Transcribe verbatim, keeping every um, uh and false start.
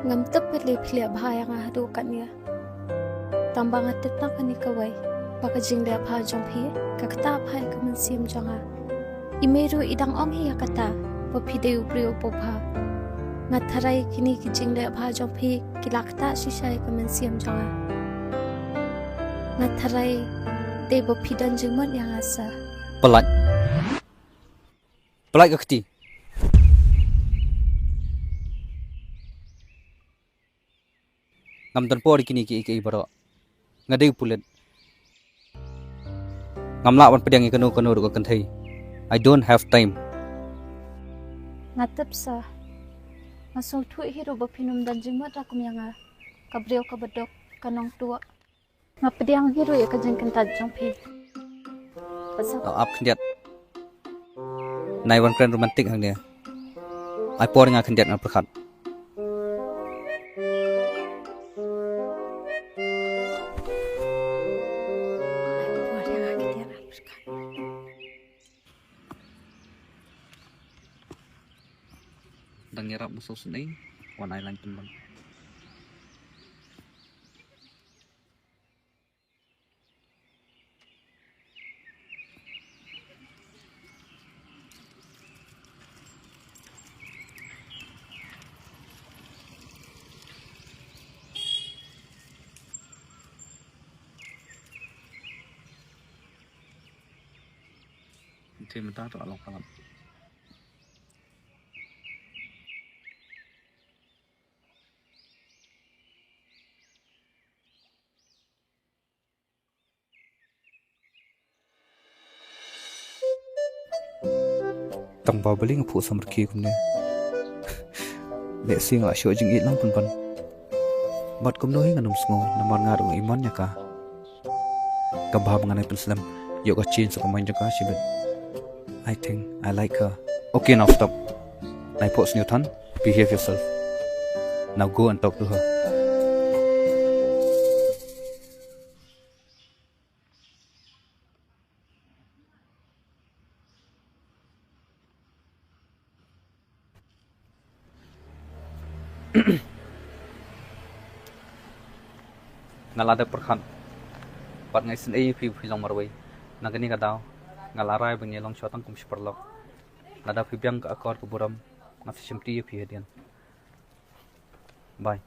Ngam tip pat lei phi leh bha ïa nga haduh katne. Tang ba nga tip tang kane kawei, ba ka jingleh bha jong phi ka ktah bha ïa ka mynsiem jong nga. I mei ruh i dang ong hi ïa kata ba phi dei u briew uba bha. Nga tharai kine ki jingleh bha jong phi ki la ktah shisha ïa ka mynsiem jong nga. Nga tharai dei ba phi don jingmut ïa nga, sir. Pyllait. Pyllait ka kti. Ngam don por ïa kine kiei kiei baroh. Nga dei u pulit. Ngam lah ban pdiang ïa kano kano ruh ka kynthei. I don't have time. Nga tip, sir. Nga sngewthuh hi ruh ba phin ym don jingmut ruh kum ïa nga, ka briew kaba duk, ka nongtuh. Nga pdiang hi ruh ïa ka jingkyntait jong phi. Pasal To ap khyndiat. Nai wan kren romantic hangne. Ai por nga khyndiat, nga pyrkhat. Ai por nga khyndiat, nga pyrkhat. Dang ïarap musuh sini, wan ai lang teman. Te mynta to alok alam. Tang ba balei nga phuh samrkhie kumne. Lehse nga la shoh jingïeit lang pynban. Bad kumno hi ngan ym sngew namar nga ruh nga iman ïa ka. Ka bha ba ngan ai pynslem ïoh ka change ka mind jong ka shibit. I think I like her. Okay, now stop. Nai phuh sniew than. Behave yourself. Now go and talk to her. Nga la dep pyrkhat bad nga isynei ïa phi ba phi long marwei. Na kane ka daw nga la rai ba ngi long shwa tang kum shi paralok. Lada phi biang ka akor ka burom, nga sa shimti ïa phi hadien. Bye.